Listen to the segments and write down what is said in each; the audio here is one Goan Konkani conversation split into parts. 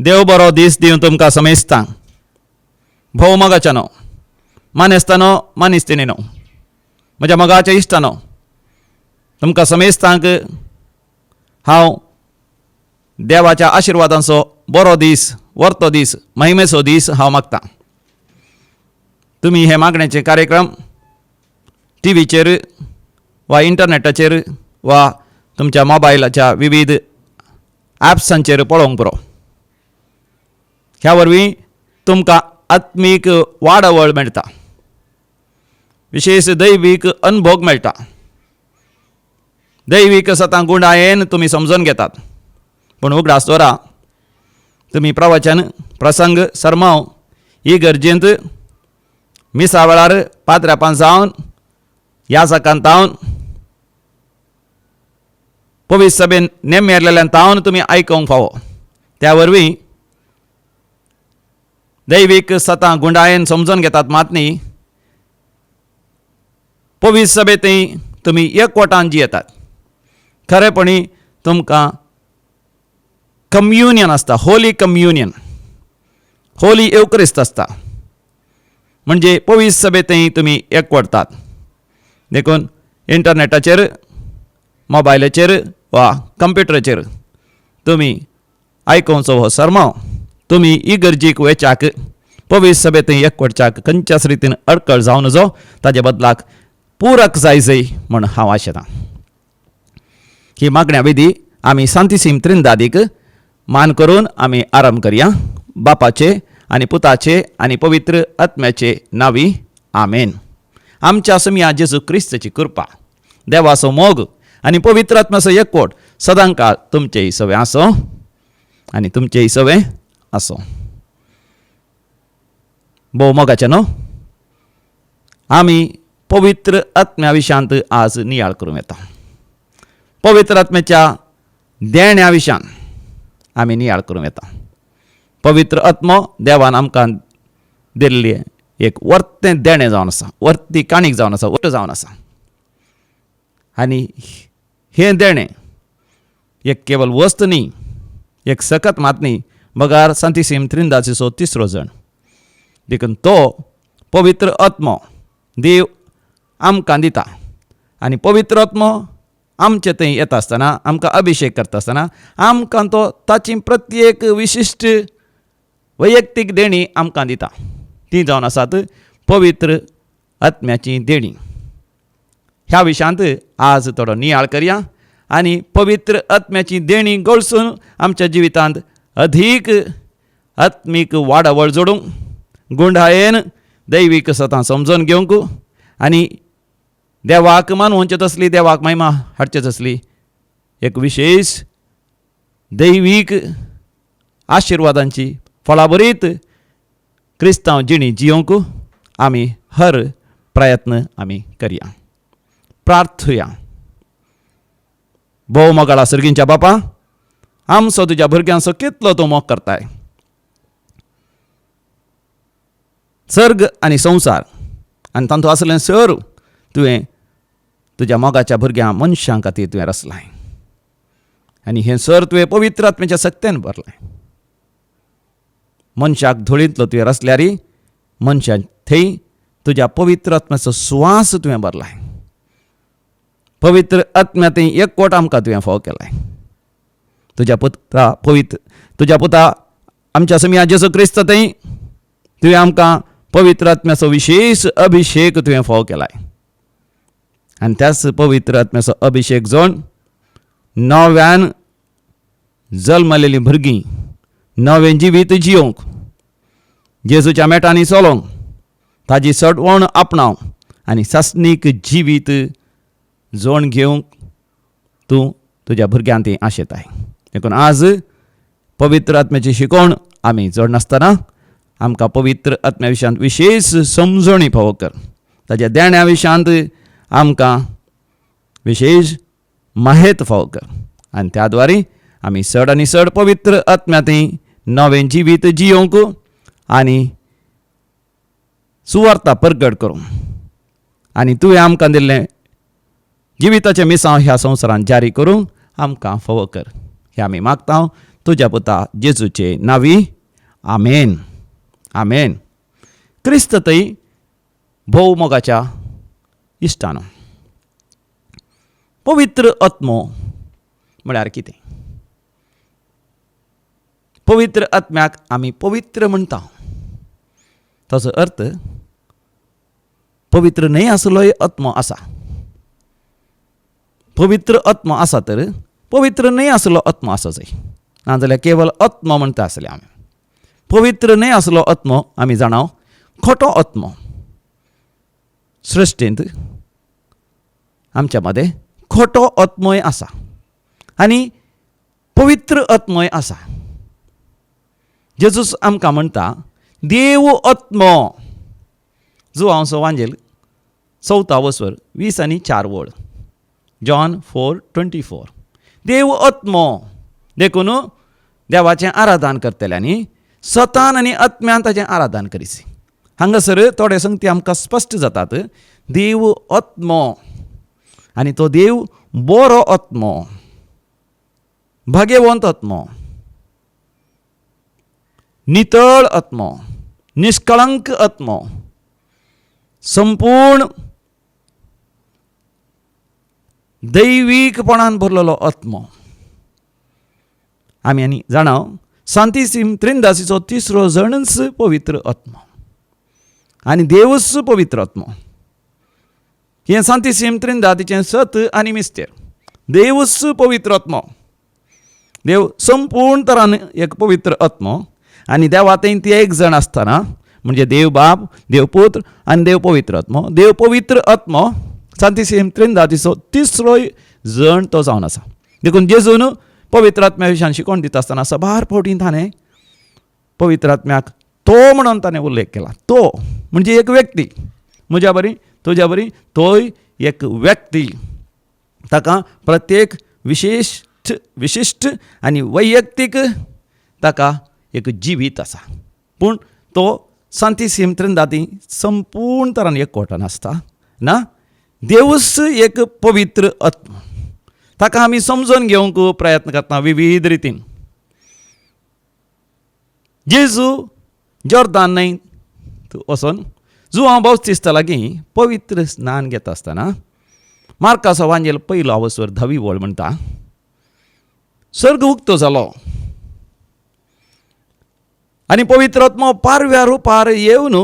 देव बरो दीस दिवन तुमकां समेस्तांक. भोव मोगाच्यानो, मानेस्तानो, मानेस्तिणीनो, म्हज्या मोगाच्या इश्टानो, तुमकां समेस्तांक हांव देवाच्या आशिर्वादांचो बरो दीस, वर्तो दीस, महिमेचो दीस हांव मागतां. तुमी हे मागण्याचे कार्यक्रम टीव्हीचेर वा इंटरनेटाचेर वा तुमच्या मोबायलाच्या विविध ॲप्सांचेर पळोवंक पुरो. ह्या वरवीं तुमकां आत्मीक वाडावळ मेळटा, विशेश दैवीक अनभोग मेळटा. दैवीक सतां गुंडायेन तुमी समजून घेतात. पूण उगडास दवरा, तुमी प्रवचन, प्रसंग, सरमांव ही गरजेंत मिसा वेळार पात्र्यापान जावन, याजकान तावन, पवित्र सभेन नेमेरलेल्यान तावन तुमी आयकूंक फावो. त्या वरवीं दैवीक सतां गुंडायेन समजून घेतात मात न्ही, पवित्र सभेंतय तुमी एकवटान जियेतात. खरेपणी तुमकां कम्युनियन आसता, होली कम्युनियन, होली एवक्रिस्त आसता, म्हणजे पवित्र सभेंतय तुमी एकवटतात. देखून इंटरनेटाचेर, मोबायलाचेर वा कंप्युटराचेर तुमी आयकुचो हो सरमांव तुमी इगर्जीक वेच्याक, पवित्र सभेंतय एकवटच्याक खंयच्याच रितीन अडकळ जावं नजो, ताजे बदलाक पुरक जाय जय म्हूण हांव आशेतां. ही मागण्या विधी आमी सांतिसीम त्रिंदादीक मान करून आमी आरंभ करया. बापाचे आनी पुताचे आनी पवित्र आत्म्याचे नावी, आमेन. आमच्या समिया जेजू क्रिस्ताची कृपा, देवाचो मोग आनी पवित्र आत्म्याचो एकवट सदांकाळ तुमचेय सवें आसो आनी तुमचेय सवें आसो. भोव मोगाचें न्हू, आमी पवित्र आत्म्या विशयांत आज नियाळ करूं येता. पवित्र आत्म्याच्या देण्या विशयान आमी नियाळ करूं येता. पवित्र आत्मो देवान आमकां दिल्ली एक वर्तें देणें जावन आसा, वर्ती काणीक जावन आसा, वट जावन आसा. आनी हें देणें एक केवल वस्त न्ही, एक सकत मात न्ही, बगार सांतिसीम त्रिंदाचो तिसरो जण. देखून तो पवित्र आत्मो देव आमकां दिता आनी पवित्र आत्मो आमचे थंय येता आसतना, आमकां अभिशेक करता आसतना, आमकां तो ताची प्रत्येक विशिश्ट वैयक्तीक देणी आमकां दिता. ती जावन आसात पवित्र आत्म्याची देणी. ह्या विशयांत आज थोडो नियाळ करया आनी पवित्र आत्म्याची देणी गळसून आमच्या जिवितांत अधीक आत्मीक वाडावळ जोडूंक, गुंडायेन दैवीक सतां समजून घेवंक आनी देवाक मानवचे तसली, देवाक महिमा हाडचे तसली एक विशेश दैवीक आशिर्वादांची फळाभरीत क्रिस्तांव जिणी जियोंक आमी हर प्रयत्न आमी करया. प्रार्थुया. भोव मोगाळा सर्गींच्या बापा, आमचो तुज्या भुरग्यांचो कितलो तूं मोग करताय. सर्ग आनी संवसार आनी तातूंत आसलें सर तुवें तुज्या मोगाच्या भुरग्यां मनशां खातीर तुवें रचलाय आनी हें सर तुवें पवित्र आत्म्याच्या सक्तेन भरलें. मनशाक धुळींतलो तुवें रचल्यार मनशां थंय तुज्या पवित्र आत्म्याचो सुवास तुवें भरलाय. पवित्र आत्म्या थंय एकवट आमकां तुवें फावो केलाय. तुज्या पुता पवित्र तुज्या पुता आमच्या समिया जेजू क्रिस्त थंय तुवें आमकां पवित्र आत्म्याचो विशेश अभिशेक तुवें फावो केलाय आनी त्याच पवित्र आत्म्याचो अभिशेक जावन नव्यान जल्मलेलीं भुरगीं नवें जिवीत जियोवंक, जेजूच्या मेटांनी चलोवंक, ताजी सडवण आपणावंक आनी सासणीक जिवीत जोण घेवंक तूं तुज्या भुरग्यांक ती आशेताय. देखून आज पवित्र आत्म्याची शिकवण आमी जोडनासतना आमकां पवित्र आत्म्या विशयांत विशेश समजणी फावो कर. ताज्या देण्या विशयांत आमकां विशेश माहेत फावो कर आनी त्या द्वारे आमी चड आनी चड पवित्र आत्म्यांतय नवें जिवीत जियोवंक आनी सुवार्ता परगट करूंक आनी तुवें आमकां दिल्लें जिविताचें मिसांव ह्या संवसारांत जारी करूंक आमकां फावो कर. हें आमी मागता. तुज्या पुता जेजूचे नांवी, आमेन, आमेन. क्रिस्त थंय भोव मोगाच्या इश्टानो, पवित्र आत्मो म्हळ्यार कितें? पवित्र आत्म्याक आमी पवित्र म्हणटा. ताचो अर्थ पवित्र न्हय आसलोय आत्मो आसा. पवित्र आत्मो आसा तर पवित्र न्हय आसलो आत्मो आसा जाय, नाजाल्यार केवल आत्मो म्हणटा आसले आमी. पवित्र न्हय आसलो आत्मो आमी जाणा खोटो आत्मो. सृश्टींत आमच्या मदें खोटो आत्मोय आसा आनी पवित्र आत्मोय आसा. जेजूस आमकां म्हणटा, देव आत्मो. जुवांवचो वांजेल चवथा वसवर 24 वळ, जॉन 4:24. देव आत्मो, देखून देवाचें आराधन करतल्यांनी सतान आनी आत्म्यान ताचें आराधन करीच. हांगासर थोडे संगती आमकां स्पश्ट जातात. देव आत्मो आनी तो देव बरो आत्मो, भाग्यवंत आत्मो, नितळ आत्मो, निष्कळंक आत्मो, संपूर्ण दैवीकपणान भरलेलो आत्मो. आमी आनी जाणा, सांतिसीम त्रिंदासीचो तिसरो जणच पवित्र आत्मो आनी देवच पवित्र आत्मो. हें सांतिसीम त्रिंदातीचें सत आनी मिस्तेर. देवच पवित्र आत्मो. देव संपूर्ण तरान एक पवित्र आत्मो आनी देवा थंय ती एक जण आसतना, म्हणजे देव बाप, देव पुत्र आनी देव पवित्र आत्मो. देव पवित्र आत्मो सांतिसीम त्रिंदातीचो तिसरोय जण तो जावन आसा. देखून जेजून पवित्र आत्म्या विशयान शिकोवन दिता आसतना सबार फावटी ताणें पवित्र आत्म्याक तो म्हणून ताणें उल्लेख केला. तो म्हणजे एक व्यक्ती, म्हज्या बरी तुज्या बरी तोय एक व्यक्ती. ताका प्रत्येक विशिश्ट विशिश्ट आनी वैयक्तीक ताका एक जिवीत आसा, पूण तो सांतिसीम त्रिंदाती संपूर्ण तरान एकवटान आसता ना. देवूच एक पवित्र आत्मा. ताका आमी समजून घेवंक प्रयत्न करता विविध रितीन. जेजू जॉर्दान न्हंय वचोन जुवांव बाप्तिस्ता लागीं पवित्र स्नान घेता आसतना मार्काचो वांजेल पयलो आवसवर 10वी वळ म्हणटा, सर्ग उक्तो जालो आनी पवित्र आत्मो पारव्या रुपार येवन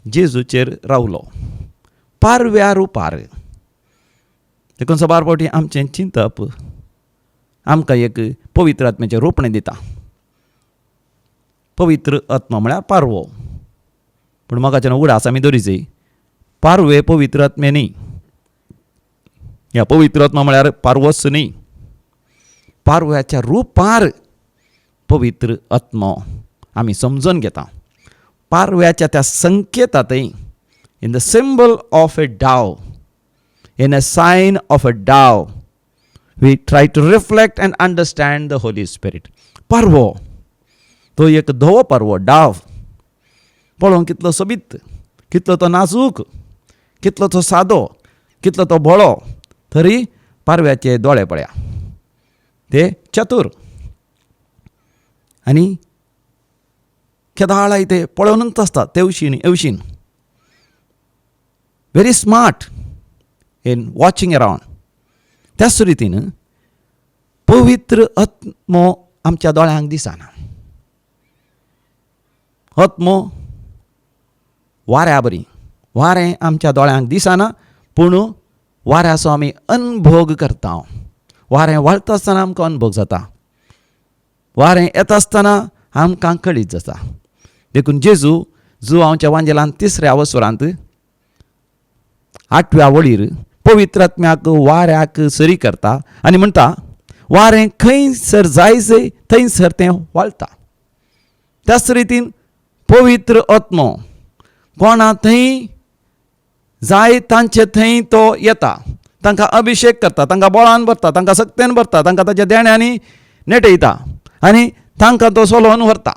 जेजूचेर रावलो. पारव्या रुपार. देखून सबार फावटी आमचें चिंतप आमकां एक पवित्र आत्म्याचें रोपणें दिता. पवित्र आत्मा म्हळ्यार पारवो. पूण म्हाका उगडास आमी दवरीचे, पारवे पवित्र आत्मे न्ही. ह्या पवित्र आत्मा म्हळ्यार पारवोच न्ही. पारव्याच्या रुपार पवित्र आत्मो आमी समजून घेता. पारव्याच्या त्या संकेतांतय, in the symbol of a dove, in a sign of a dove, we try to reflect and understand the Holy Spirit. पारवो तो एक धवो पारवो, डाव पळोवंक कितलो सोबीत, कितलो तो नाजूक, कितलो तो सादो, कितलो तो भोळो. तरी पारव्याचे दोळे पळया, ते चतूर आनी केदाळाय ते पळोवनूच आसता तेवशीन येवशीन, very smart in watching around. त्याच रितीन पवित्र आत्मो आमच्या दोळ्यांक दिसना. आत्मो वाऱ्या बरी, वारें आमच्या दोळ्यांक दिसना, पूण वाऱ्याचो आमी अनभोग करता. वारें व्हाळटा आसतना आमकां अनभोग जाता, वारें येता आसतना आमकां कळीत जाता. देखून जेजू जुवांवच्या वांजेलान तिसऱ्या वसरांत आठव्या वळीर पवित्र आत्म्याक वाऱ्याक सरी करता आनी म्हणटा, वारें खंयसर जाय थंयसर तें व्हाळटा. त्याच रितीन पवित्र आत्मो कोणा थंय जाय तांचे थंय तो येता, तांकां अभिशेक करता, तांकां बळान भरता, तांकां सक्तेन भरता, तांकां ताच्या देण्यांनी नेटयता आनी तांकां तो सोलोवन व्हरता.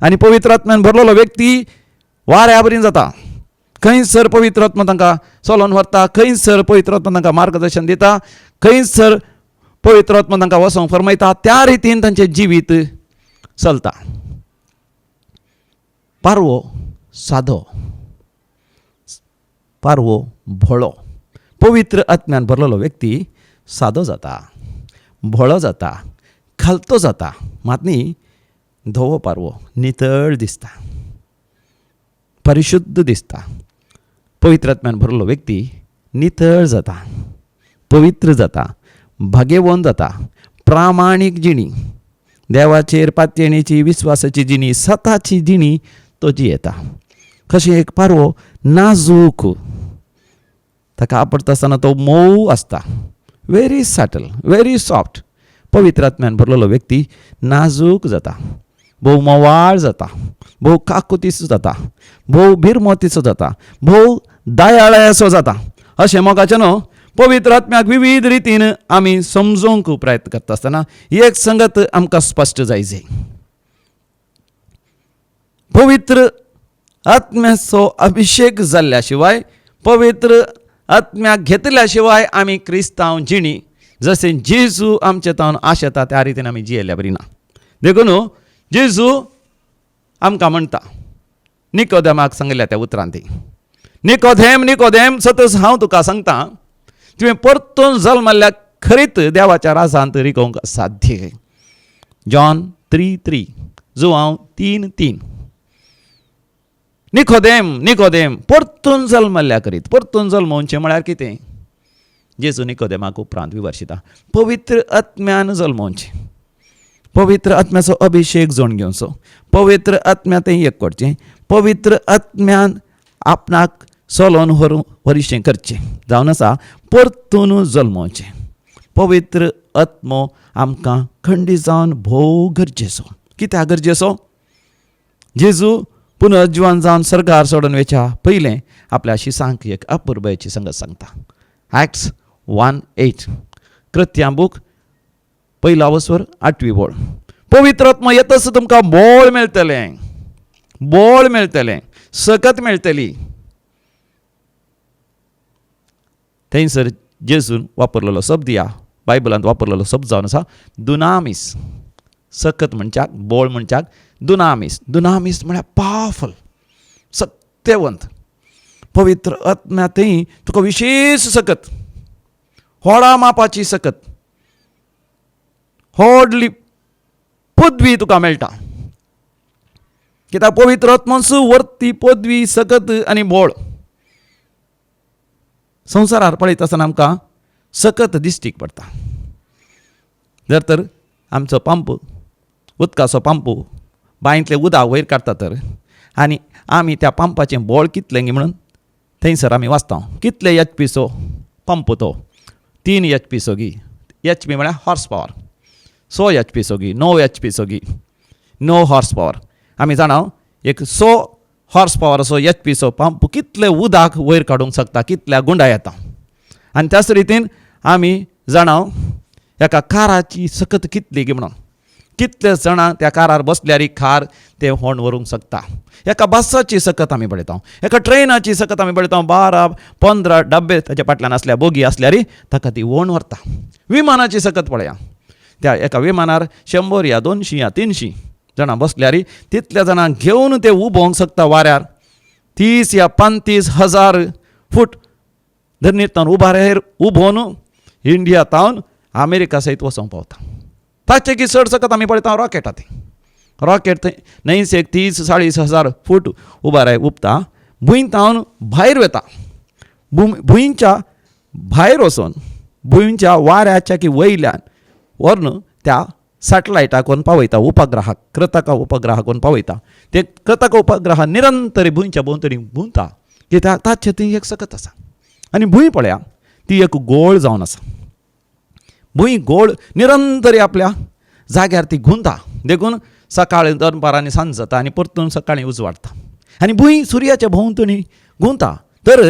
आनी पवित्र आत्म्यान भरलेलो व्यक्ती वाऱ्या बरीन जाता. खंयसर पवित्र आत्मा तांकां चलोवन व्हरता, खंयसर पवित्र आत्मा तांकां मार्गदर्शन दिता, खंयसर पवित्र आत्मा तांकां वचोंक फरमायता त्या रितीन तांचें जिवीत चलता. पारवो सादो, पारवो भोळो. पवित्र आत्म्यान भरलेलो व्यक्ती सादो जाता, भोळो जाता, खालतो जाता. मात न्ही धवो पारवो नितळ दिसता, परिशुद्ध दिसता. पवित्र आत्म्यान भरलेलो व्यक्ती नितळ जाता, पवित्र जाता, भाग्यवंत जाता. प्रामाणीक जिणी, देवाचेर पातयेणीची विस्वासाची जिणी, सताची जिणी तो जियेता. कशें एक पारवो नाजूक, ताका आपडटा आसतना तो मोव आसता, व्हेरी सटल, व्हेरी सॉफ्ट. पवित्र आत्म्यान भरलेलो व्यक्ती नाजूक जाता, भोव मोवाळ जाता, भोव काकुतीचो जाता, भोव भिरमोतीचो जाता, भोव दयाळाचो जाता. अशें मोगाचें न्हू पवित्र आत्म्याक विविध रितीन आमी समजोवंक प्रयत्न करता आसतना एक संगत आमकां स्पश्ट जाय जाय. पवित्र आत्म्याचो अभिशेक जाल्ल्या शिवाय, पवित्र आत्म्याक घेतल्या शिवाय आमी क्रिस्तांव जिणी जशें जेजू आमचे तावन आशेता त्या रितीन आमी जियेल्ल्या बरी ना. देखून जेजू आमकां म्हणटा निकोदेमाक सांगिल्ल्या त्या उतरान ती, निकोदेम निकोदेम सतच हांव तुका सांगता, तुवें परतून जल्मल्ल्या खरीत देवाच्या राजांत रिगोवंक साध्य. जॉन 3:3, जुवांव 3:3. निकोदेम निकोदेम परतून जल्मल्ल्या करीत. परतून जल्मोवचें म्हळ्यार कितें? जेजू निकोदेमाक उपरांत विवर्शिता, पवित्र आत्म्यान जल्मोवचें, पवित्र आत्म्याचो अभिशेक जोड घेवचो, पवित्र आत्म्या तें एक करचें, पवित्र आत्म्यान आपणाक चलोवन व्हरूं वरिशें करचें, जावन आसा परतून जल्मोवचें. पवित्र आत्मो आमकां खंडीत जावन भोव गरजेचो. कित्याक गरजेचो? जेजू पुनर्जिवन जावन सर्गार सोडून वयच्या पयलें आपल्या शिसांक एक अपुरबायेची संगत सांगता. एक्ट्स 1:8, कृत्यां बूक पयलो अवसर 8वी वळ. पवित्र आत्मा येतच तुमकां बोळ मेळटलें, बोळ मेळटलें, सकत मेळटली. थंयसर जेजून वापरलेलो शब्द, ह्या बायबलांत वापरलेलो शब्द जावन आसा दुनामीस. सकत म्हणच्याक, बोळ म्हणच्याक दुनामीस. दुनामीस म्हळ्यार पावरफुल, सत्यवंत. पवित्र आत्म्या थंय तुका विशेश सकत, व्हडा मापाची सकत, व्हडली पदवी तुका मेळटा. कित्याक पवित्र आत्मोच वर्ती पदवी, सकत आनी बोळ. संवसारार पळयता आसतना आमकां सकत दिश्टीक पडटा. जर तर आमचो पंप, उदकाचो पंप बांयंतलें उदक वयर काडटा तर, आनी आमी त्या पंपाचें बोळ कितलें गी म्हणून थंयसर आमी वाचता, कितले एच पीचो पंप तो, 3 एच पीचो गी, एच पी म्हळ्यार हॉर्स पावर, 100 एच पीचो गी, 9 एच पीचो गी, 9 हॉर्स पावर. आमी जाणा एक 100 हॉर्स पावर असो एच पीचो पंप कितले उदक वयर काडूंक शकता, कितल्या गुंडा येता. आनी त्याच रितीन आमी जाणा एका काराची सकत कितली गी म्हणून, कितले जाणां त्या कारार बसल्यार कार ते होण व्हरूंक शकता. एका बसाची सकत आमी पळयता, एका ट्रेनाची सकत आमी पळयता, 12-15 डब्बे ताच्या फाटल्यान आसल्या, बोगी आसल्यार ताका ती ओण व्हरता. विमानाची सकत पळया, त्या एका विमानार 100 या 200 या 300 जाणां बसल्यार तितल्या जाणांक घेवन ते उबोवंक शकता वाऱ्यार. 30 या 35 हजार फूट धरणींतल्यान उबार उबोवन इंडिया तावन अमेरिका सयत वचोंक पावता. ताचे की चड सकत आमी पळयता रॉकेटा, ती रॉकेट थंय न्हंयस एक 30-40 हजार फूट उबाराय उबता, भूंय तावन भायर वता, भुंयच्या भायर वचोन भुंयच्या वाऱ्याच्या की वयल्यान व्हरून त्या सॅटलायटाक व्हरून पावयता, उपग्रहाक, कृतक उपग्रहाक व्हरून पावयता. ते कृतक उपग्रह निरंतर भुंयच्या भोंवतणी घुंवता, कित्याक ताचें थंय एक सकत आसा. आनी भूंय पळया, ती एक गोळ जावन आसा. भूंय गोळ निरंतर आपल्या जाग्यार ती घुंवता, देखून सकाळी दनपार आनी सांज जाता आनी परतून सकाळीं उजवाडटा, आनी भूंय सुर्याच्या भोंवतणी घुंवता. तर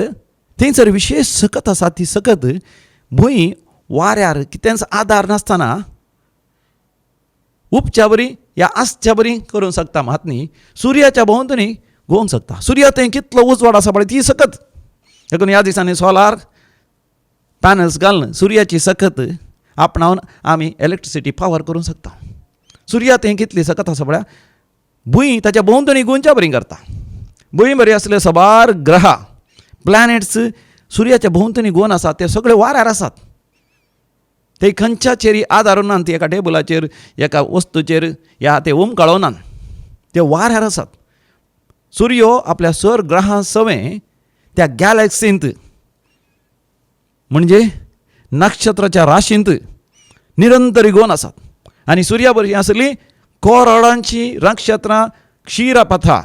थंयसर विशेश सकत आसा, ती सकत भूंय वाऱ्यार कितेंच आदार नासतना उपच्या बरी या आसच्या बरी करूंक शकता, मात न्ही सुर्याच्या भोंवतणी घुंवंक शकता. सुर्या थंय कितलो उजवाड आसा पळय ती सकत. देखून ह्या दिसांनी सोलार पॅनल्स घालून सुर्याची सकत आपणावन आमी इलेक्ट्रिसिटी पावर करूंक शकता. सुर्या थंय कितली सकत आसा पळया, भूंय ताच्या भोंवतणी गुंच्या बरी करता. भूंय बरी आसले सबार ग्रहा प्लॅनेट्स सुर्याच्या भोंवतणी गोवन आसात, ते सगळे वाऱ्यार आसात. ते खंयच्याचेर आदारून नात, एका टेबलाचेर एका वस्तूचेर ह्या ते उमकाळोनात, ते वाऱ्यार आसात. सुर्यो आपल्या सर ग्रहां सवें त्या गॅलेक्सींत म्हणजे नक्षत्राच्या राशींत निरंतर गोवन आसात. आनी सुर्या बरी आसली करोडांची नक्षत्रां क्षीरपथा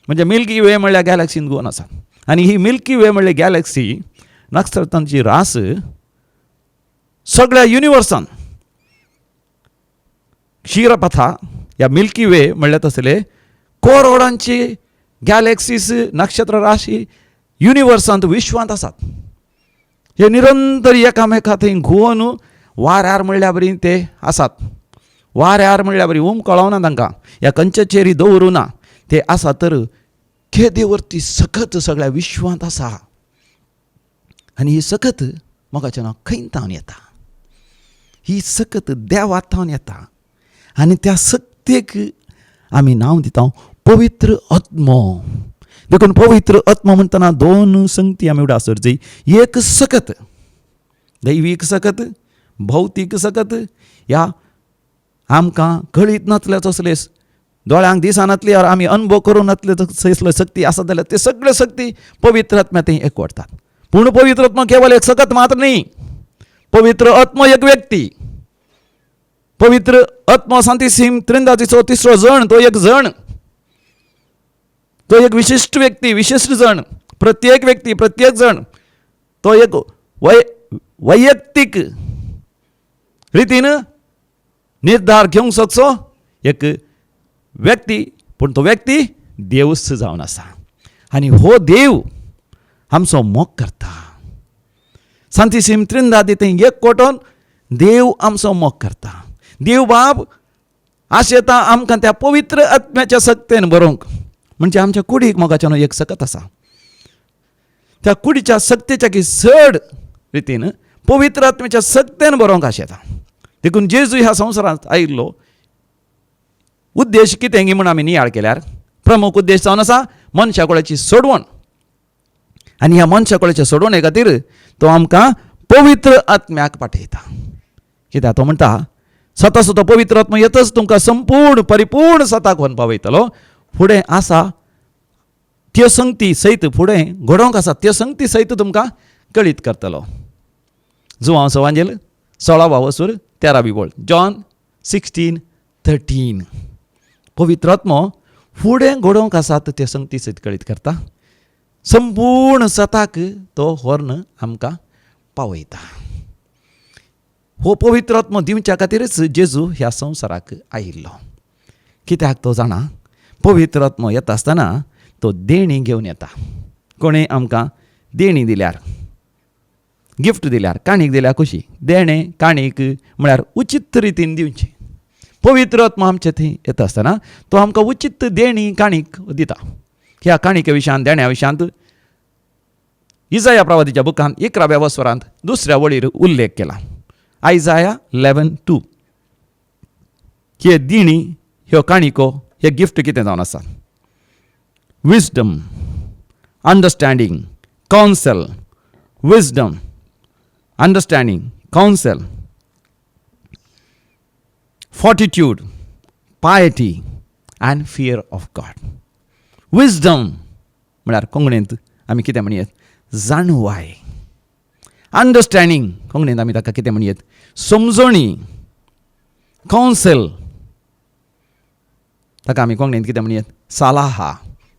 म्हणजे मिल्की वे म्हणल्यार गॅलेक्सींत गोवन आसात. आनी ही मिल्की वे म्हणल्यार गॅलेक्सी नक्षत्रांची रास सगळ्या युनिवर्सान क्षीरपथा ह्या मिल्की वे म्हणल्यार तसले करोडांची गॅलेक्सीस नक्षत्र राशी युनिवर्सांत विश्वांत आसात. हे निरंतर एकामेका थंय घुंवन वाऱ्यार म्हणल्या बरी ते आसात. वाऱ्यार म्हणल्या बरी उम कळना तांकां, ह्या खंयच्याचेर दवरूं ना ते आसा. तर केदेवरती सकत सगळ्या विश्वांत आसा. आनी ही सकत मोगाचें नांव खंय तावन येता? ही सकत देवात थावन येता. आनी त्या सक्तेक आमी नांव दिता पवित्र आत्मो. देखून पवित्र आत्मो म्हणटना दोन संगती आमी उडास दवरची. एक सकत दैवीक सकत, भौतीक सकत, ह्या आमकां कळीत नासले तसले दोळ्यांक दिसनातली आमी अनुभव करूं नासले तसले शक्ती आसा जाल्यार ते सगळे शक्ती पवित्र आत्म्या थंय एकवटतात. पूण पवित्र आत्मा केवळ एक सकत मात्र न्ही, पवित्र आत्मा एक व्यक्ती. पवित्र आत्मा सांतिसीम त्रिंदाचो तिसरो जण, तो एक जण, तो एक विशिश्ट व्यक्ती, विशिश्ट जण. प्रत्येक व्यक्ती, प्रत्येक जण तो एक वैयक्तीक रितीन निर्धार घेवंक शकचो एक व्यक्ती, पूण तो व्यक्ती देवच जावन आसा. आनी हो देव आमचो मोग करता. सांतिसीम त्रिंदादी थंय एक कोटोन देव आमचो मोग करता. देव बाब आशेता आमकां त्या पवित्र आत्म्याच्या सक्तेन बरोवंक. म्हणजे आमच्या कुडीक मोगाच्यानो एक सकत आसा, त्या कुडीच्या सक्तेच्या की चड रितीन पवित्र आत्म्याच्या सक्तेन बरोवंक आशेता. देखून जेजू ह्या संवसारांत आयिल्लो उद्देश कितें म्हूण आमी नियाळ केल्यार प्रमुख उद्देश जावन आसा मनशा कुळाची सोडवण. आनी ह्या मनशा कुळाच्या सोडवणे खातीर तो आमकां पवित्र आत्म्याक पाठयता. कित्याक तो म्हणटा स्वता स्वता पवित्र आत्मा येतच तुमकां संपूर्ण परिपूर्ण सताक व्हरून पावयतलो. फुडें आसा त्यो संगती सयत, फुडें घडोवंक आसा त्यो संगती सयत तुमकां कळीत करतलो. जुवांव सवांजेल 16वा वसूर 13वी वळ, जॉन 16:13. पवित्र आत्मो फुडें घडोवंक आसात त्यो संगती सयत कळीत करता. संपूर्ण सताक तो व्हरून आमकां पावयता. हो पवित्र आत्मो दिवच्या खातीरच जेजू ह्या संवसाराक आयिल्लो. कित्याक तो जाणा पवित्र आत्मो येता आसतना तो देणी घेवन येता. कोणें आमकां देणी दिल्यार, गिफ्ट दिल्यार, काणीक दिल्यार खुशी. देणें काणीक म्हळ्यार उचीत रितीन दिवचें. पवित्र आत्मा आमचे थंय येता आसतना तो आमकां उचीत देणी काणीक दिता. ह्या काणिके विशयांत, देण्या विशयांत इजाया प्रवादीच्या बुकांत 11व्या वस्वरांत दुसऱ्या वळीर उल्लेख केला. आयजाया 11:2. हे दिणी, ह्यो काणिको, हे गिफ्ट कितें जावन आसा? Wisdom, understanding, counsel, wisdom, understanding, counsel, fortitude, piety and fear of God. Wisdom म्हळ्यार कोंकणींत आमी कितें म्हणयेत? जाणवाय. अंडरस्टँडींग कोंकणींत आमी ताका कितें म्हणयेत? समजणी. कावन्सेल ताका आमी कोंकणींत कितें म्हणयेत? सालाहा,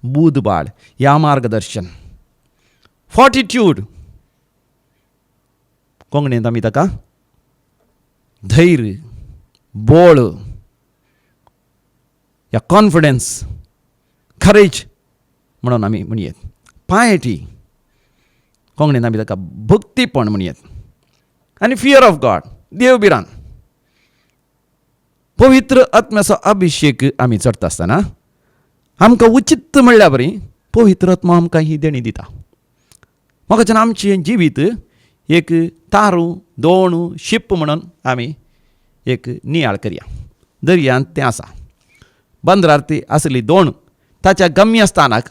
बुदबाड ह्या मार्गदर्शन. फॉर्टिट्यूड कोंकणींत आमी ताका धैर्य, बोळ या कॉन्फिडन्स, करेज म्हणून आमी म्हणयेत. पायटी कोंकणींत आमी ताका भक्तीपण म्हणयेत. आनी फियर ऑफ गॉड, देव भिरांत. पवित्र आत्म्याचो अभिशेक आमी चडटा आसतना आमकां उचित म्हणल्या बरी पवित्र आत्मा आमकां ही देणी दिता. म्हाका आमचें जिवीत एक तारू, दोण, शीप म्हणून आमी एक नियाळ करया. दर्यांत तें आसा, बंदरार ती आसली दोण ताच्या गम्य स्थानाक,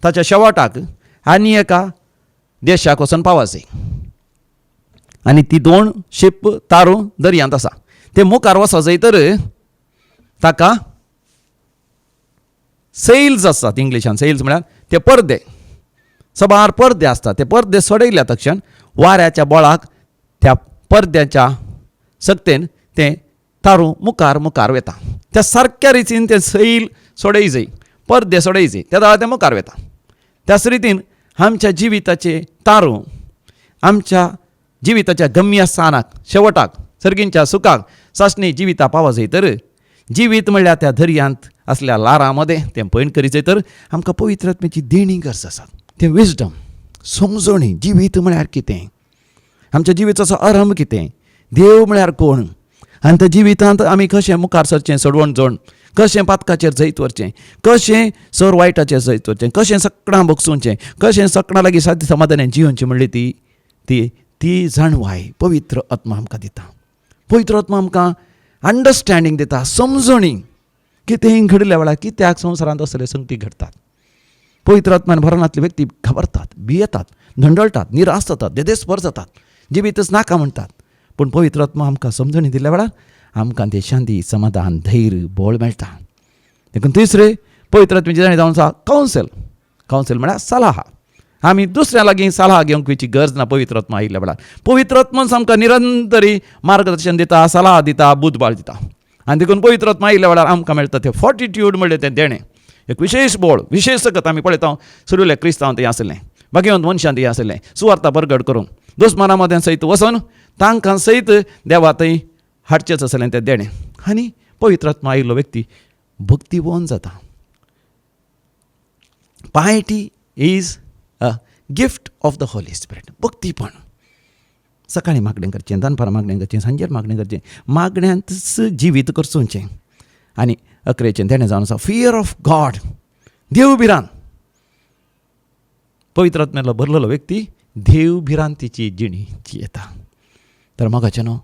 ताच्या शेवटाक आनी एका देशाक वचून पावसय. आनी ती दोण, शीप, तारू दर्यांत आसा. ते मुखार वचो तर ताका सेल्स आसतात, इंग्लिशान सेल्स म्हळ्यार ते पडदे, सबार पडदे आसतात. ते पडदे सोडयल्या तक्षण वाऱ्याच्या बळाक त्या पडद्याच्या सक्तेन तें तारू मुखार मुखार वता. त्या सारक्या रितीन तें सैल सोडय जाय, पडदे सोडय जाय, त्या वेळार तें मुखार वता. त्याच रितीन आमच्या जिविताचे तारू आमच्या जिविताच्या गम्य स्थानाक, शेवटाक, सर्गींच्या सुखाक, सासणी जिविता पावो जाय तर जिवीत म्हणल्यार त्या दर्यांत असल्या लारां मदें तें पयण करीत जाय तर आमकां पवित्र आत्म्याची देणी गरज आसा. तें विजडम, समजणी, जिवीत म्हळ्यार कितें, आमच्या जिविताचो आरंभ कितें, देव म्हळ्यार कोण, आनी त्या जिवितांत आमी कशें मुखार सरचें, सोडवण जोड कशें पातकाचेर जैत व्हरचें, कशें सर वायटाचेर जैत व्हरचें, कशें सकणां भोगसुचें, कशें सकणां लागीं साद्य समाधानान जियोवचें म्हणली ती ती ती जाणवाय पवित्र आत्मा आमकां दिता. पवित्र आत्मा आमकां अंडरस्टँडींग दिता, समजणी, कितेंय घडल्या वेळार कित्याक संवसारांत असले संगती घडटात. पवित्र आत्मान भरणांतले व्यक्ती घाबरतात, भियेतात, धंडळटात, निराश जातात, देदेस्पर जातात, जिवीतच नाका म्हणटात. पूण पवित्र आत्मा आमकां समजणी दिल्या वेळार आमकां तें शांती, समाधान, धैर्य, बळ मेळटा. देखून तिसरें पवित्र आत्म्याची जाणीव जावन आसा कावन्सिल. कावन्सिल म्हळ्यार सलाह. आमी दुसऱ्या लागीं सलाह घेवंक गरज ना. पवित्र आत्मा आयिल्ल्या वेळार पवित्र आत्माच आमकां निरंतरी मार्गदर्शन दिता, सलाह दिता, बुदबाळ दिता. आनी देखून पवित्र आत्मा आयिल्ल्या वेळार आमकां मेळटा तें फॉर्टिट्यूड म्हणलें तें देणें, एक विशेश बळ, विशेश सकत. आमी पळयता सुर्वेल्या क्रिस्तांव तें आसलें, भाग्यवंत मनशां तें आसलें, सुवार्ता परगट करूंक दुस्माना मदें सयत वचून तांकां सयत देवा थंय हाडचेंच आसलें तें देणें. आनी पवित्र आत्मा आयिल्लो व्यक्ती भक्तिवन जाता. Piety is a gift of the Holy Spirit. भक्तीपण, सकाळीं मागणें करचें, दनपारां मागणें करचें, सांजेर मागणें करचें, मागण्यांतच जिवीत करचें. आनी अकरेचें देणें जावन आसा फियर ऑफ गॉड, देव भिरांत. पवित्र आत्म्यालो भरलेलो व्यक्ती देव भिरांतीची जिणी जियेता. तर मोगाचें न्हू,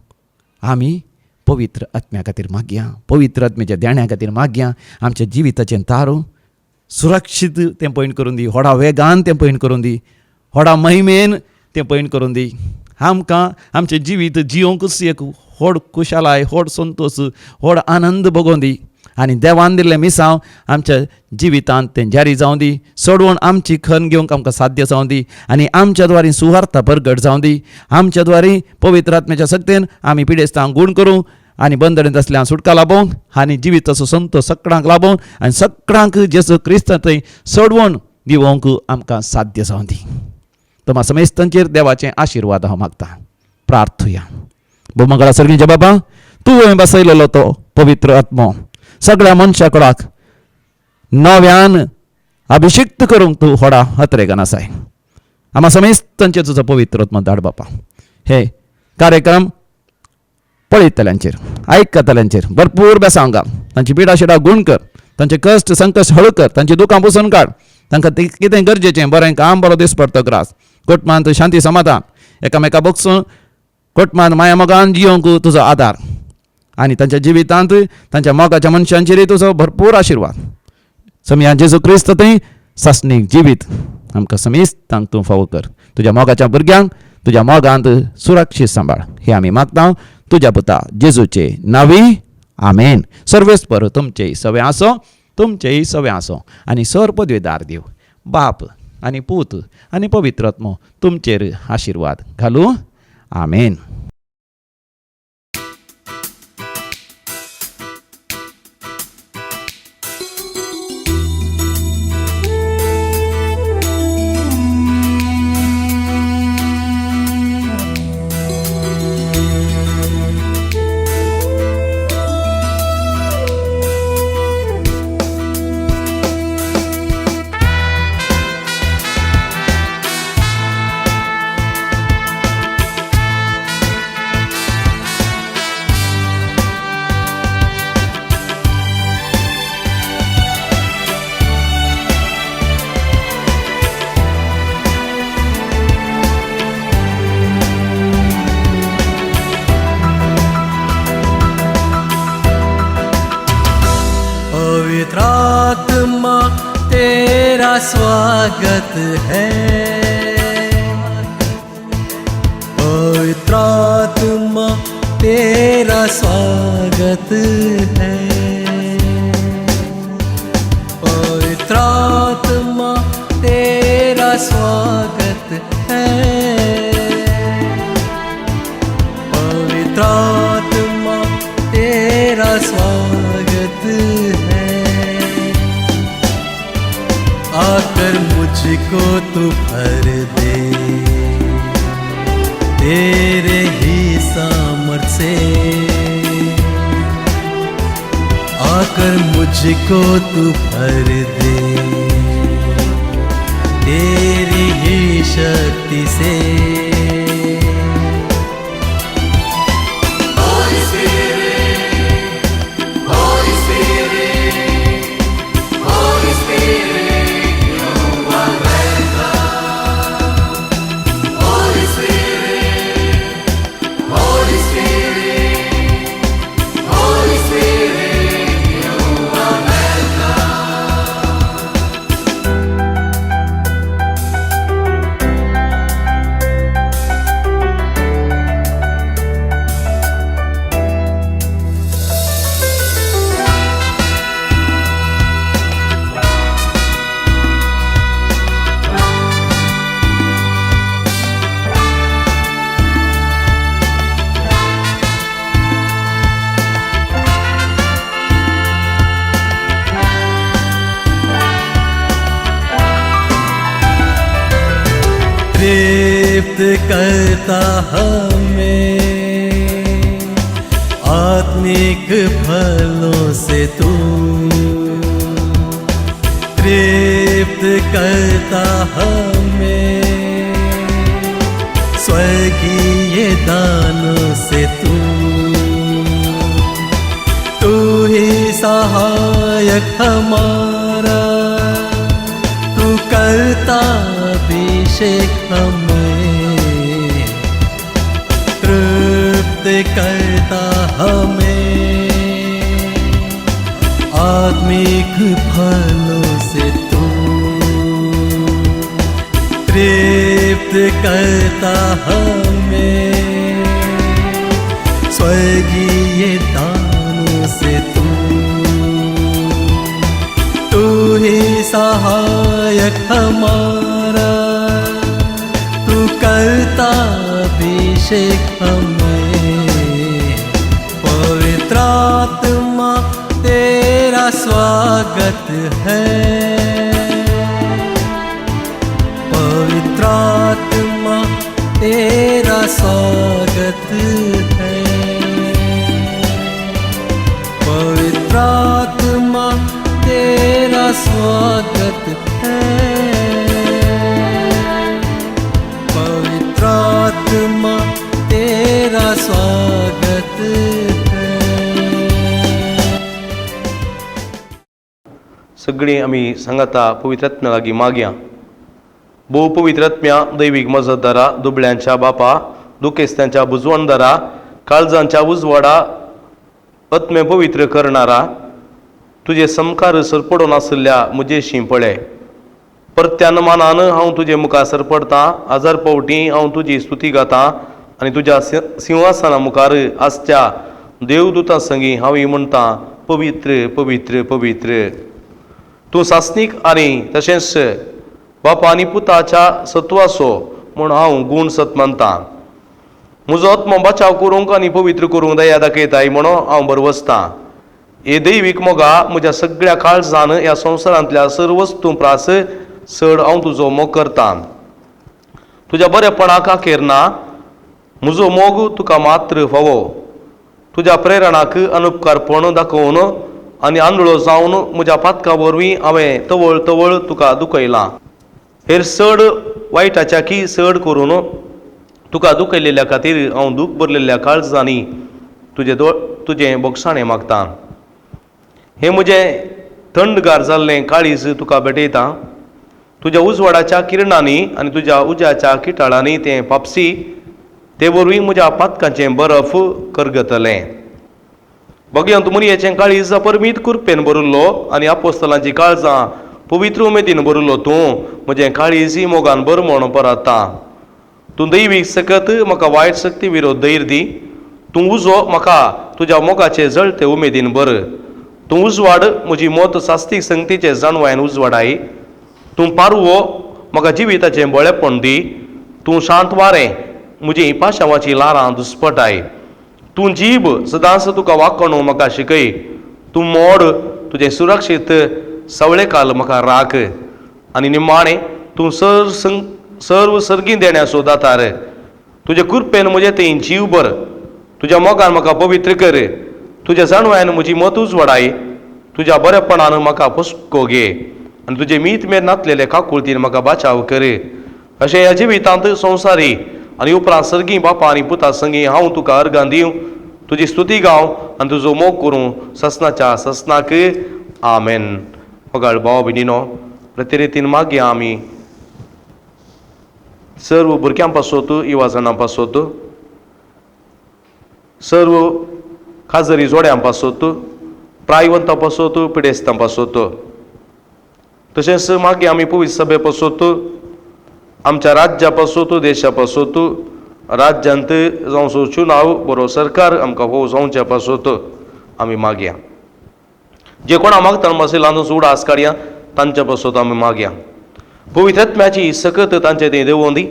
आमी पवित्र आत्म्या खातीर मागया, पवित्र आत्म्याच्या देण्या खातीर मागया. आमच्या जिविताचें तारू सुरक्षीत तें पयण करून दी, व्हडा वेगान तें पयण करून दी, व्हडा महिमेन तें पयण करून दी. आमकां आमचें जिवीत जियोंकूच एक व्हड खुशालाय, व्हड संतोश, व्हड आनंद भोगोवन दी. आनी देवान दिल्लें मिसांव आमच्या जिवितांत तें जारी जावं दी, सोडवण आमची खण घेवंक आमकां साध्य जावं दी. आनी आमच्या द्वारी सुवार्ता परगट जावं दी. आमच्या द्वारी पवित्र आत्म्याच्या सक्तेन आमी पिडेस्तांक गूण करूं आनी बंदरेंत आसल्यार सुटका लाबोवंक आनी जिविताचो संतोश सगळ्यांक लाबोवन आनी सगळ्यांक जेजू क्रिस्त थंय सोडवण दिवंक आमकां साध्य जावं दी. तुमा समेस्तांचेर देवाचे आशिर्वाद हांव मागता. प्रार्थुया. भोमंगळा सर्गीच्या बाबा, तूं बसयलेलो तो पवित्र आत्मो सगळ्या मनशा कुळाक नव्यान अभिषिक्त करूंक तूं व्हडा हत्रेगान आसाय. आमा समेस्तांचेर तुजो पवित्र आत्मो धाड बापा. हे कार्यक्रम पळयतल्यांचेर, आयकतल्यांचेर भरपूर बेसांव घाल. तांची पिडा शिडा गूण कर, तांचे कश्ट संकश्ट हळू कर, तांची दुकां पुसून काड. तांकां कितें गरजेचें बरें काम, बरो दीस पडतो ग्रास, कुटुंबांत शांती समाधान, एकामेका बगसून कुटुंबांत माया मोगान जियोंक तुजो आदार आनी तांच्या जिवितांत तांच्या मोगाच्या मनशांचेरय तुजो भरपूर आशिर्वाद. समया जेजू क्रिस्त थंय सासणीक जिवीत आमकां समेस्तांक तूं फावो कर. तुज्या मोगाच्या भुरग्यांक तुज्या मोगांत सुरक्षीत सांबाळ, हें आमी मागता तुज्या पुता जेजूचे नावी, आमेन. सर्वेस्पर तुमचेय सवें आसो, तुमचेय सवें आसो आनी सर पदवेदार देव बाप आनी पूत आनी पवित्र आत्मो तुमचेर आशिर्वाद घालूं. आमेन. तेरा स्वागत है। पवित्र आत्मा तेरा स्वागत है। पवित्र आत्मा तेरा स्वागत है। पवित्र आत्मा तेरा स्वागत है। आकर मुझको तू भर दे तेरे ही सामर्थ से। आकर मुझको तू भर दे तेरी ही शक्ति से। तृप्त करता हमें आत्मिक फलों से तू। तृप्त करता हमें स्वर्गीय दानों से तू। तू ही सहायक हमारा, तू करता अभिषेक हमें। तृप्त करता हमें आत्मिक फलों से तू। तृप्त करता हमें स्वर्गीय दानों से तू। तू ही सहायक हमारा, तू करता अभिषेक हमें। पवित्र आत्मा तेरा स्वागत है। पवित्र आत्मा तेरा स्वागत है। पवित्र आत्मा तेरा स्वागत है। पवित्र आत्मा तेरा स्वागत है। सगळीं आमी सांगाता पवित्र आत्म्या लागीं मागया। भोव पवित्र आत्म्या दैवीक मजतदारा, दुबळ्यांच्या बापा, दुखेस्त्यांच्या बुजवणदारा, काळजांच्या उजवाडा, आत्मे पवित्र करणारा, तुजे समकार सरपडून आशिल्ल्या म्हजेशी पळय। परत्यान मानान हांव तुजे मुखार सरपडतां, हजार फावटी हांव तुजी स्तुती गातां आनी तुज्या सिंहासना मुखार आसच्या देवदूतां संगी हांव म्हणटां, पवित्र पवित्र पवित्र। तूं सासणीक आनी तशेंच बापा आनी पुताच्या सत्वाचो म्हूण हांव गूण सत मानतां। म्हजो आत्मो बचाव करूंक आनी पवित्र करूंक दया दाखयताय म्हणून हांव बरवसतां। हे दैवीक मोगा म्हज्या सगळ्या काळजान ह्या संवसारांतल्या सर्व वस्तूं प्रास चड हांव तुजो मोग करतां। तुज्या बरेपणाक अखेर ना, म्हजो मोग तुका मात्र फावो। तुज्या प्रेरणाक अनुपकारपण दाखोवन आनी आंधळो जावन म्हज्या पातका वरवीं हांवें तवळ तवळ तुका दुखयलां। हेर चड वायटाच्या की चड करून तुका दुखयलेल्या खातीर हांव दूख भरलेल्या काळजांनी तुजें बोगसाणें मागतां। हें म्हजें थंडगार जाल्लें काळीज तुका भेटयता। तुज्या उजवाडाच्या किरणांनी आनी तुज्या उज्याच्या किटाळांनी तें पापसी, ते वरवीं म्हज्या पातकांचें बरफ करगतलें। बगयांत मुरयेचें काळीज अपरमीत कुरपेन भरिल्लो आनी आपोस्तलांची काळजां पवित्र उमेदीन भरिल्लो तूं म्हजें काळीज मोगान भर म्हूण परता. तूं दैवीक सकत म्हाका वायट शक्ती विरोध धैर्य दी. तूं उजो म्हाका तुज्या मोगाचे जळते उमेदीन भर. तूं उजवाड म्हजी मत सास्तीक संगतीचे जाणवायन उजवाडाय. तूं पारवो म्हाका जिविताचें बळेपण दी. तूं शांत वारें म्हजी पाशांवाची ल्हारां दुस्पटाय. तूं जीब सदांच तुका वाकणू म्हाका शिकय. तूं मोड तुजें सुरक्षीत सवळेकाल म्हाका राख. आनी निमाणें तूं सर सर्व सर्गी देण्याचो दातार. तुजे कृपेन म्हजें थंय जीव भर. तुज्या मोगान म्हाका पवित्र कर. तुज्या जाणवायान म्हजी मत उजवाडाय. तुज्या बरेपणान म्हाका पोसको घे आनी तुजे मीत मेर नातलेले काकुळतीन म्हाका बाचाव कर. अशें ह्या जिवितांत संवसारी आनी उपरांत सर्गी बापा आनी पुता संगी हांव तुका अर्गां दिवं, तुजी स्तुती गाव आनी तुजो मोग करूं ससनाच्या ससनाक. आमेन. मोगाळ भाव भयणीनो, प्रतिरितीन मागया आमी सर्व भुरग्यां पासत, युवा जाणां पासत, सर्व खाजरी जोड्यां पासत, प्रायवंतां पासत, पिडेस्तां पासत. तशेंच मागीर आमी पवित्र सभे पासत, आमच्या राज्या पासत, देशा पासत, राज्यांत जावचो चुनाव बरो सरकार आमकां हो जावच्या पासत आमी मागया. जे कोणा मागता मातशें ल्हान उडास काडया तांच्या पासत आमी मागया. पवित्र आत्म्याची सकत तांचे थंय देंवोवन दी.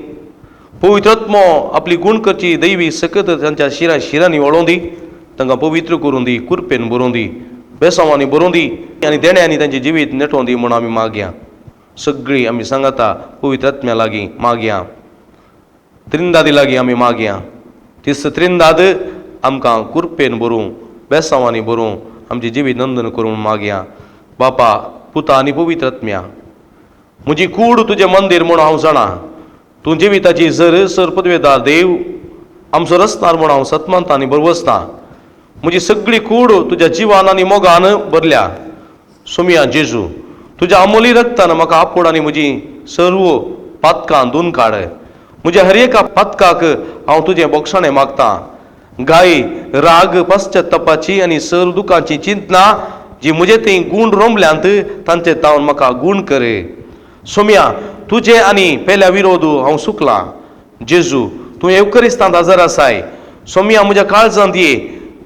पवित्र आत्मो आपली गूण करची दैवी सकत तांच्या शिरां शिरांनी वळोवन दी. तांकां पवित्र करून दी, कुरपेन बरोवन दी, बेसांवांनी बरोवन दी आनी देण्यांनी तांचें जिवीत नेटोवन दी म्हूण आमी मागया. सगळीं आमी सांगाता पवित्र आत्म्या लागीं मागया. त्रिंदादी लागीं आमी मागया. तीस त्रिंदाद आमकां कुरपेन बरोवं, बेसांवांनी बरोवं, आमचें जिवीत नंदन करूंक मागया. बापा, पुता आनी पवित्र आत्म्या, म्हजी कूड तुजें मंदीर म्हूण हांव जाणा. तूं जिविताची जर सर पदवेदार देव आमचो रसणार म्हूण हांव सतमानता आनी बरवसता. म्हजी सगळी कूड तुज्या जिवान आनी मोगान भरल्या. सोमिया जेजू, तुज्या अमोली रक्तान म्हाका आपोड आनी म्हजी सर्व पातकां धुवन काड. म्हज्या हर एका पातकाक हांव तुजें बोगसाणें मागता. गाय, राग, पश्चातापाची आनी सर्व दुखांची चिंतना जी म्हजे थंय गूण रोमल्यांत तांचे तावन म्हाका गूण कर. सोम्या, तुजे आनी पेल्या विरोध हांव सुकलां. जेजू, तूं एवकरिस्तांत हजर आसाय. सोम्या, म्हज्या काळजांत ये.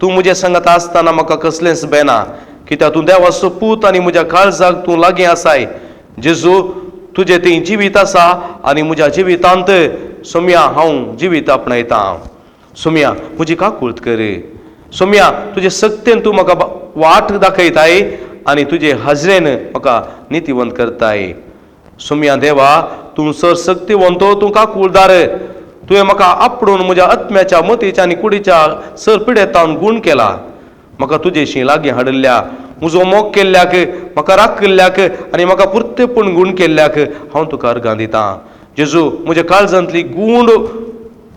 तूं म्हज्या सांगात आसतना म्हाका कसलेंच बेना, कित्याक तूं देवाचो पूत आनी म्हज्या काळजाक तूं लागीं आसाय. जेजू, तुजें थंय जिवीत आसा आनी म्हज्या जिवितांत सोम्या हांव जिवीत आपणायतां. सोम्या, म्हजी काकूळत कर. सोम्या, तुजे सक्तेन तूं म्हाका वाट दाखयताय आनी तुजे हाजरेन म्हाका नितीवंत करताय. सोम्या देवा, तूं सर सक्तिवंत, तूं काकूळदार. तुवें म्हाका आपडून म्हज्या आत्म्याच्या, मतीच्या आनी कुडीच्या सर पिडेतावन गूण केला. म्हाका तुजेशी लागीं हाडिल्ल्या, म्हजो मोग केल्ल्याक, म्हाका राखिल्ल्याक आनी म्हाका पुरतेपण गूण केल्ल्याक हांव तुका अर्गां दितां. जेजू, म्हज्या काळजांतली गूण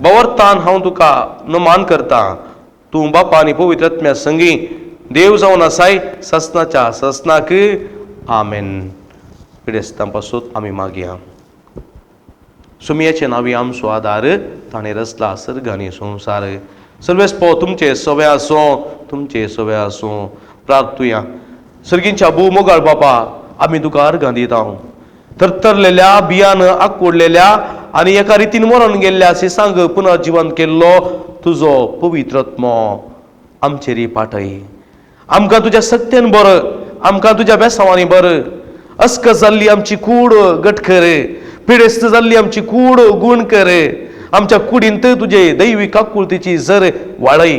बवरतान हांव तुका नमान करतां. तूं बापा आनी पवित्र आत्म्या संगी देव जावन आसाय ससनाच्या ससनाक. आमेन. पिडेस्तां पासून आमी मागया. सुमयाचे नांवी आमचो आदार, ताणें रचला सर्ग आनी संवसार. सर्वेस्पो तुमचे सवे आसूं, तुमचे सवे आसूं. प्रार्थुया. सर्गींच्या भू मोगाळ बापा, आमी तुका अर्गां दिता. थरथरलेल्या बियान आकुडलेल्या आनी एका रितीन मरण गेल्ल्या सिसांक पुनर्जिवन केल्लो तुजो पवित्र आत्मो आमचेर पाटय. आमकां तुज्या सक्तेन बर, आमकां तुज्या बेसांवांनी बर. अस्क जाल्ली आमची कूड गट कर, पिडेस्त जाल्ली आमची कूड गूण कर. आमच्या कुडींत तुजे दैवी काकुळतीची जर वाळय.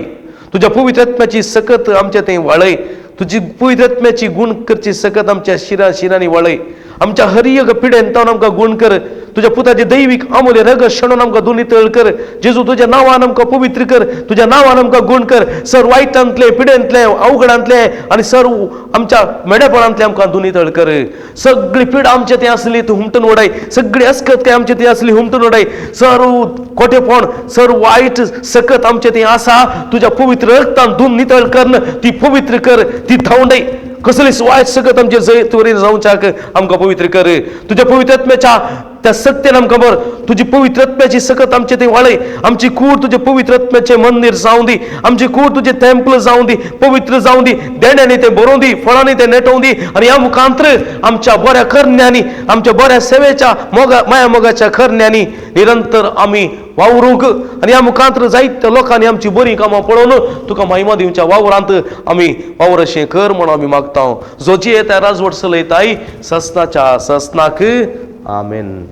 तुज्या पवित्र आत्म्याची सकत आमच्या थंय वाळय. तुजी पवित्र आत्म्याची गूण करची सकत आमच्या शिरा शिरांनी वाळय. आमच्या हर एक पिडेन तावन आमकां गूण कर. तुज्या पुताचे दैवीक अमूल्य रगत शेणून आमकां दोनी तळ कर. जेजू, तुज्या नांवान आमकां पवित्र कर, तुज्या नांवान आमकां गूण कर. सर वायटांतले, पिडेंतले, अवघडांतले आनी सर आमच्या मेडेपणांतले आमकां दोनी तळ कर. सगळी पिडा आमचे थंय आसली तूं हुमटून उडय. सगळी अस्कत काय आमचे थंय आसली हुमटून उडय. सर खोटेपण, सर वायट सकत आमचे थंय आसा तुज्या पवित्र रक्तान धुवन नितळ कर, ती पवित्र कर, ती धांवडय. कसलीच वायट सकत आमचे जैत वरी जावच्याक आमकां पवित्र कर. तुज्या पवित्र आत्म्याच्या त्या सक्तेन आमकां भर. तुजी पवित्र आत्म्याची सकत आमचे थंय वाळय. आमची कूड तुजे पवित्र आत्म्याचें मंदीर जावं दी, आमची कूड तुजें टेम्पल जावं दी, पवित्र जावं दी, देण्यांनी तें बरोवं दी, फळांनी तें नेटोवं दी. आनी ह्या मुखांत्र आमच्या बऱ्या करण्यांनी, आमच्या बऱ्या सेवेच्या मोगा माया मोगाच्या करण्यांनी निरंतर आमी वावरूंक आनी ह्या मुखांत्र जायत्या लोकांनी आमची बरीं कामां पळोवन तुका महिमा दिवच्या वावरांत आमी वावर अशें कर म्हणून आमी मागता. जो जियेता राजवट चलयताय ससनाच्या ससनाक, आमेन.